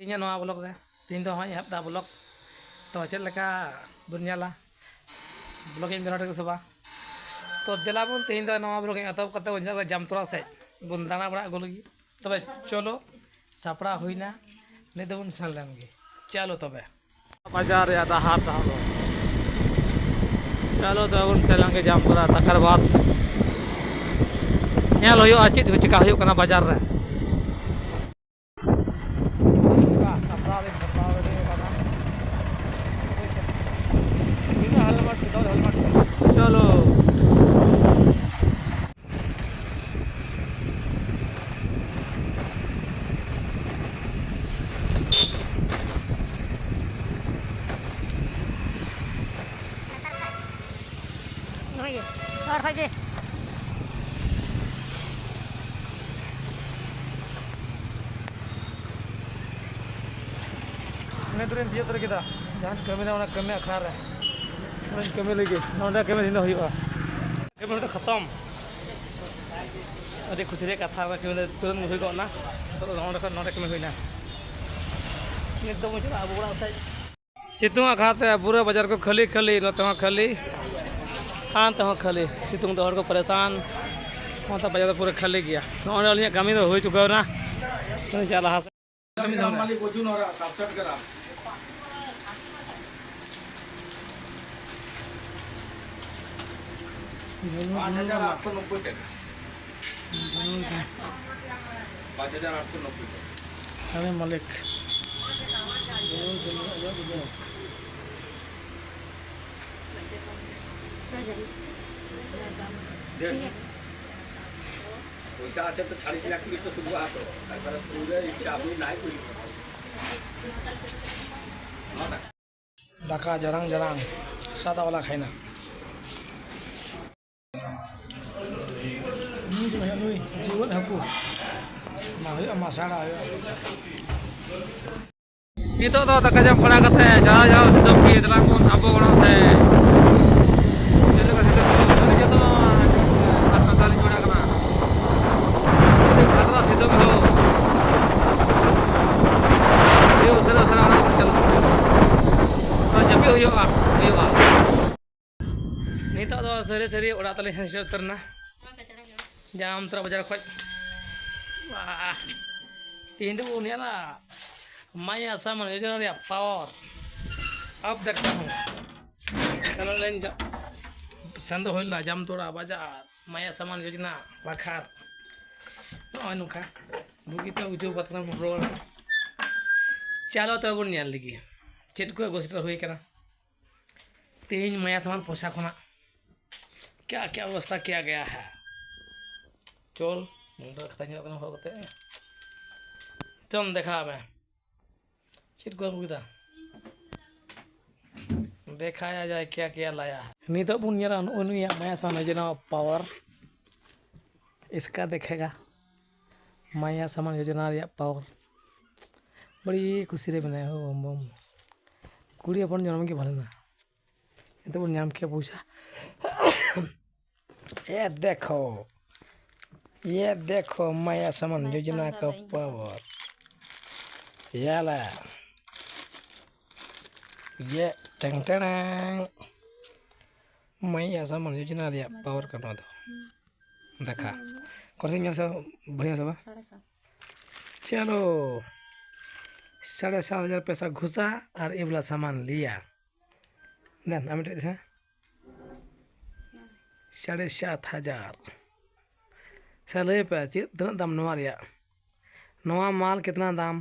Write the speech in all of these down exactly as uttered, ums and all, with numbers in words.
ᱤᱧᱟᱹᱜ ᱱᱚᱣᱟ ᱵᱞᱚᱜ ᱨᱮ ᱛᱮᱦᱮᱧ ᱫᱚ ᱦᱚᱸᱜᱼᱚᱭ ᱮᱦᱚᱵ ᱫᱟ ᱵᱞᱚᱜ᱾ ᱛᱚ ᱪᱮᱫ ᱞᱮᱠᱟ ᱵᱚᱱ ᱧᱮᱞᱟ ᱵᱞᱚᱜ ᱤᱧ ᱵᱮᱱᱟᱣ ᱴᱷᱤᱠ ᱥᱮ ᱵᱟᱝ? ᱛᱚ ᱫᱮᱞᱟ ᱵᱚᱱ ᱛᱮᱦᱮᱧ ᱫᱚ ᱱᱚᱣᱟ ᱵᱞᱚᱜ ᱤᱧ ᱮᱛᱚᱦᱚᱵ ᱠᱟᱛᱮ ᱵᱚᱱ ᱪᱟᱞᱟᱜᱼᱟ ᱡᱟᱢᱛᱚᱲᱟ ᱥᱮᱫ, ᱵᱚᱱ ᱫᱟᱬᱟ ᱵᱟᱲᱟ ᱟᱹᱜᱩ ᱞᱟᱹᱜᱤᱫ᱾ ᱛᱚᱵᱮ ᱪᱚᱞᱚ ᱥᱟᱯᱲᱟᱣ ᱦᱩᱭᱱᱟ, ᱱᱤᱛ ᱫᱚᱵᱚᱱ ᱥᱮᱱ ᱞᱮᱱ ᱜᱮ᱾ ᱪᱚᱞᱚ ᱛᱚᱵᱮ᱾ ᱵᱟᱡᱟᱨ ᱨᱮᱭᱟᱜ ᱰᱟᱦᱟᱨ ᱛᱟᱦᱮᱸ ᱫᱚ᱾ ᱪᱚᱞᱚ ᱛᱚᱵᱮ ᱵᱚᱱ ᱥᱮᱱ ᱞᱮᱱ ᱜᱮ ᱡᱟᱢᱛᱚᱲᱟ, ᱛᱟᱠᱟᱨ ᱵᱟᱫ ᱧᱮᱞ ᱦᱩᱭᱩᱜᱼᱟ ᱪᱮᱫ ᱠᱚ ᱪᱮᱠᱟ ᱦᱩᱭᱩᱜ ᱠᱟᱱᱟ ᱵᱟᱡᱟᱨ ᱨᱮ᱾ ᱪᱚᱞᱚ᱾ ᱦᱳᱭ, ᱦᱚᱲ ᱦᱚᱸ ᱡᱮ᱾ ᱚᱱᱮ ᱫᱚᱨᱮᱧ ᱛᱤᱭᱳᱜ ᱩᱛᱟᱹᱨ ᱠᱮᱫᱟ, ᱡᱟᱦᱟᱸᱧ ᱠᱟᱹᱢᱤ ᱞᱮᱫᱟ ᱚᱱᱟ ᱠᱟᱹᱢᱤ ᱟᱠᱷᱲᱟ ᱨᱮ᱾ ᱚᱸᱰᱮᱧ ᱠᱟᱹᱢᱤ ᱞᱟᱹᱜᱤᱫ, ᱱᱚᱸᱰᱮ ᱠᱟᱹᱢᱤ ᱛᱮᱦᱮᱧ ᱫᱚ ᱦᱩᱭᱩᱜᱼᱟ᱾ ᱠᱟᱹᱢᱤ ᱱᱚᱸᱰᱮ ᱠᱷᱟᱛᱚᱢ᱾ ᱟᱹᱰᱤ ᱠᱷᱩᱥᱤ ᱨᱮᱭᱟᱜ ᱠᱟᱛᱷᱟ, ᱠᱟᱹᱢᱤ ᱫᱚ ᱛᱩᱨᱟᱹᱛ ᱜᱮ ᱦᱩᱭ ᱜᱚᱫ ᱮᱱᱟ᱾ ᱱᱤᱛᱚᱜ ᱫᱚ ᱱᱚᱸᱰᱮ ᱠᱷᱚᱱ ᱱᱚᱸᱰᱮ ᱠᱟᱹᱢᱤ ᱦᱩᱭᱱᱟ᱾ ᱱᱤᱛ ᱫᱚ ᱵᱚᱱ ᱪᱟᱞᱟᱜᱼᱟ ᱟᱵᱚ ᱚᱲᱟᱜ ᱥᱮᱫ᱾ ᱥᱤᱛᱩᱝ ᱟᱜ ᱠᱷᱟᱹᱛᱤᱨ ᱛᱮ ᱯᱩᱨᱟᱹ ᱵᱟᱡᱟᱨ ᱠᱚ ᱠᱷᱟᱹᱞᱤ ᱠᱷᱟᱹᱞᱤ, ᱱᱚᱛᱮ ᱦᱚᱸ ᱠᱷᱟᱹᱞᱤ, ᱦᱟᱱᱛᱮ ᱦᱚᱸ ᱠᱷᱟᱹᱞᱤ᱾ ᱥᱤᱛᱩᱝ ᱛᱮ ᱦᱚᱲ ᱠᱚ ᱯᱟᱨᱮᱥᱟᱱ, ᱚᱱᱟᱛᱮ ᱵᱟᱡᱟᱨ ᱫᱚ ᱯᱩᱨᱟᱹ ᱠᱷᱟᱹᱞᱤ ᱜᱮᱭᱟ᱾ ᱱᱚᱜᱼᱚᱭ ᱟᱹᱞᱤᱧᱟᱜ ᱠᱟᱹᱢᱤ ᱫᱚ ᱦᱩᱭ ᱪᱩᱠᱟᱹᱣ ᱮᱱᱟ᱾ ᱪᱟᱞᱟᱜ ᱞᱟᱦᱟ ᱥᱮᱫ᱾ ᱯᱟᱸᱪ ᱦᱟᱡᱟᱨ ᱟᱴᱥᱚ ᱱᱚᱵᱵᱳᱭ ᱴᱟᱠᱟ᱾ ᱯᱟᱸᱪ ᱦᱟᱡᱟᱨ ᱟᱴᱥᱚ ᱱᱚᱵᱵᱳᱭ ᱴᱟᱠᱟ᱾ ᱦᱮᱸ ᱢᱟᱹᱞᱤᱠ᱾ ᱯᱚᱭᱥᱟ আছে তো ছাড়িস না, একটু তো শুনবো হাত। একবারে পুরো ইচ্ছা আপনি নাই করি। ᱫᱟᱠᱟ ᱡᱟᱨᱟᱝ ᱡᱟᱨᱟᱝ ᱥᱟᱫᱟ ᱵᱟᱞᱟ ᱠᱷᱟᱭᱱᱟ᱾ ᱱᱩᱭ ᱡᱤᱣᱮᱫ ᱦᱟᱹᱠᱩ᱾ ᱢᱟ ᱦᱩᱭᱩᱜᱼᱟ, ᱢᱟᱥᱟᱲᱟ ᱦᱩᱭᱩᱜᱼᱟ᱾ ᱱᱤᱛᱚᱜ ᱫᱚ ᱫᱟᱠᱟ ᱡᱚᱢ ᱵᱟᱲᱟ ᱠᱟᱛᱮ ᱡᱟᱨᱟᱣ ᱡᱟᱨᱟᱣ ᱥᱤᱛᱩᱝ ᱜᱮ ᱫᱮᱞᱟ ᱵᱚᱱ ᱟᱵᱚ ᱚᱲᱟᱜ ᱥᱮᱫ᱾ ᱪᱮᱫ ᱞᱮᱠᱟ ᱥᱤᱛᱩᱝ ᱠᱟᱱᱟ? ᱱᱤᱡᱮ ᱫᱚ ᱟᱨ ᱯᱟᱛᱟ ᱞᱤᱧ ᱵᱟᱲᱟ ᱠᱟᱱᱟ᱾ ᱟᱹᱰᱤ ᱠᱷᱟᱛᱨᱟ ᱥᱤᱛᱩᱝ ᱦᱚᱸ᱾ ᱥᱟᱹᱨᱤ ᱥᱟᱹᱨᱤ ᱚᱲᱟᱜ ᱛᱟᱞᱮ ᱦᱮᱡ ᱩᱛᱟᱹᱨ ᱮᱱᱟ ᱡᱟᱢᱛᱚᱨᱟ ᱵᱟᱡᱟᱨ ᱠᱷᱚᱡ᱾ ᱵᱟᱦ, ᱛᱮᱦᱮᱧ ᱫᱚᱵᱚᱱ ᱧᱮᱞᱟ ᱢᱟᱭᱟ ᱥᱟᱢᱟᱱ ᱭᱳᱡᱚᱱᱟ ᱨᱮᱭᱟᱜ ᱯᱟᱣᱟᱨ ᱟᱯ ᱫᱮᱠᱷᱛᱟ ᱦᱩᱸ᱾ ᱪᱟᱞᱟᱣ ᱞᱮᱱ ᱡᱟ-, ᱥᱮᱱ ᱫᱚ ᱦᱩᱭ ᱞᱮᱱᱟ ᱡᱟᱢᱛᱚᱲᱟ ᱵᱟᱡᱟᱨ ᱢᱟᱭᱟ ᱥᱟᱢᱟᱱ ᱭᱳᱡᱚᱱᱟ ᱵᱟᱠᱷᱨᱟ᱾ ᱱᱚᱜᱼᱚᱭ ᱱᱚᱝᱠᱟ ᱵᱩᱜᱤᱛᱮ ᱵᱩᱡᱷᱟᱹᱣ ᱠᱟᱛᱮ ᱵᱚᱱ ᱨᱚᱲ᱾ ᱪᱟᱞᱚ ᱛᱚᱵᱮ ᱵᱚᱱ ᱧᱮᱞ ᱞᱮᱜᱮ ᱪᱮᱫ ᱠᱚ ᱜᱳᱥᱴᱤ ᱦᱩᱭ ᱠᱟᱱᱟ ᱛᱮᱦᱮᱧ ᱢᱟᱭᱟ ᱥᱟᱢᱟᱱ ᱯᱚᱭᱥᱟ ᱠᱷᱚᱱᱟᱜ᱾ क्या क्या व्यवस्था किया गया है? ᱪᱚᱞ, ᱱᱚᱰᱮ ᱠᱟᱛᱷᱟ ᱧᱮᱞᱚᱜ ᱠᱟᱱᱟ ᱦᱚᱨ ᱠᱟᱛᱮ᱾ ᱪᱚᱞ ᱫᱮᱠᱷᱟᱣ ᱢᱮ᱾ ᱪᱮᱫ ᱠᱚ ᱟᱹᱜᱩ ᱠᱮᱫᱟ? ᱫᱮᱠᱷᱟᱭᱟ ᱡᱟᱭ ᱠᱮᱭᱟ ᱠᱮᱭᱟ ᱞᱟᱭᱟ᱾ ᱱᱤᱛᱚᱜ ᱵᱚᱱ ᱧᱮᱞᱟ ᱱᱩᱜᱼᱩ ᱱᱩᱭᱟᱜ ᱢᱟᱭᱟ ᱥᱟᱢᱟᱱ ᱭᱳᱡᱚᱱᱟ ᱯᱟᱣᱟᱨ᱾ इसका देखेगा ᱢᱟᱭᱟ ᱥᱟᱢᱟᱱ ᱭᱳᱡᱚᱱᱟ ᱨᱮᱭᱟᱜ ᱯᱟᱣᱟᱨ᱾ ᱵᱟᱹᱲᱤ ᱠᱩᱥᱤ ᱨᱮ ᱢᱮᱱᱟᱭᱟ ᱦᱳ ᱵᱚᱢ ᱵᱚᱢ᱾ ᱠᱩᱲᱤ ᱦᱚᱯᱚᱱ ᱡᱚᱱᱚᱢ ᱜᱮ ᱵᱷᱟᱞᱮ ᱱᱟ᱾ ᱱᱤᱛᱚᱜ ᱵᱚᱱ ᱧᱟᱢ ᱠᱮᱭᱟ ᱯᱚᱭᱥᱟ᱾ ये देखो, ये देखो माया समान योजना का पावर। ये ला, ये टंग टंग। माया समान योजना ᱨᱮᱭᱟᱜ ᱯᱟᱣᱟᱨ ᱠᱟᱱᱟ ᱫᱚ᱾ ᱫᱮᱠᱷᱟ᱾ ᱠᱚᱨᱥᱤ ᱧᱮᱞ ᱥᱮ ᱵᱟᱹᱲᱤᱭᱟ ᱥᱮ ᱵᱟ? ᱪᱚᱞᱚ᱾ ᱥᱟᱲᱮ ᱥᱟᱛ ᱦᱟᱡᱟᱨ ᱯᱚᱭᱥᱟ ᱜᱷᱩᱥᱟ ᱟᱨ ᱮᱵᱞᱟ ᱥᱟᱢᱟᱱ ᱞᱤᱭᱟ᱾ ᱫᱮᱱ ᱟᱨ ᱢᱤᱫᱴᱮᱡ ᱫᱮᱠᱷᱟ᱾ ᱥᱟᱲᱮ ᱥᱟᱛ ᱦᱟᱡᱟᱨ᱾ ᱥᱮ ᱞᱟᱹᱭ ᱯᱮ ᱪᱮᱫ ᱛᱤᱱᱟᱹᱜ ᱫᱟᱢ ᱱᱚᱣᱟ ᱨᱮᱭᱟᱜ? ᱱᱚᱣᱟ ᱢᱟᱞ ᱠᱤᱛᱱᱟ ᱫᱟᱢ?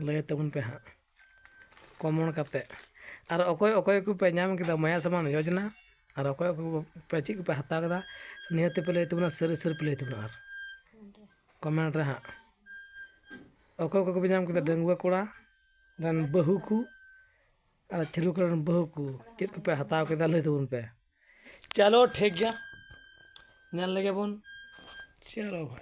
ᱞᱟᱹᱭ ᱛᱟᱵᱚᱱ ᱯᱮ ᱦᱟᱸᱜ ᱠᱚᱢᱮᱱᱴ ᱠᱟᱛᱮ᱾ ᱟᱨ ᱚᱠᱚᱭ ᱚᱠᱚᱭ ᱠᱚᱯᱮ ᱧᱟᱢ ᱠᱮᱫᱟ ᱢᱟᱭᱟ ᱥᱟᱢᱟᱱ ᱭᱳᱡᱽᱱᱟ, ᱟᱨ ᱚᱠᱚᱭ ᱚᱠᱚᱭ ᱠᱚᱯᱮ ᱪᱮᱫ ᱠᱚᱯᱮ ᱦᱟᱛᱟᱣ ᱠᱮᱫᱟ, ᱱᱤᱦᱟᱹᱛ ᱯᱮ ᱞᱟᱹᱭ ᱛᱟᱵᱚᱱᱟ, ᱥᱟᱹᱨᱤ ᱥᱟᱹᱨᱤ ᱯᱮ ᱞᱟᱹᱭ ᱛᱟᱵᱚᱱᱟ᱾ ᱟᱨ ᱠᱚᱢᱮᱱᱴ ᱨᱮ ᱦᱟᱸᱜ ᱚᱠᱚᱭ ᱚᱠᱚᱭ ᱠᱚᱯᱮ ᱧᱟᱢ ᱠᱮᱫᱟ ᱰᱟᱺᱜᱩᱣᱟᱹ ᱠᱚᱲᱟ ᱨᱮᱱ ᱵᱟᱹᱦᱩ ᱠᱚ ᱟᱨ ᱪᱷᱟᱹᱰᱩ ᱠᱚᱲᱟ ᱨᱮᱱ ᱵᱟᱹᱦᱩ ᱠᱚ ᱪᱮᱫ ᱠᱚᱯᱮ ᱦᱟᱛᱟᱣ ᱠᱮᱫᱟ ᱞᱟᱹᱭ ᱛᱟᱵᱚᱱ ᱯᱮ᱾ ᱪᱚᱞᱚ ᱴᱷᱤᱠ ᱜᱮᱭᱟ, ᱧᱮᱞ ᱞᱮᱜᱮ ᱵᱚᱱ᱾ ᱪᱚᱞᱚ ᱵᱷᱟᱭ᱾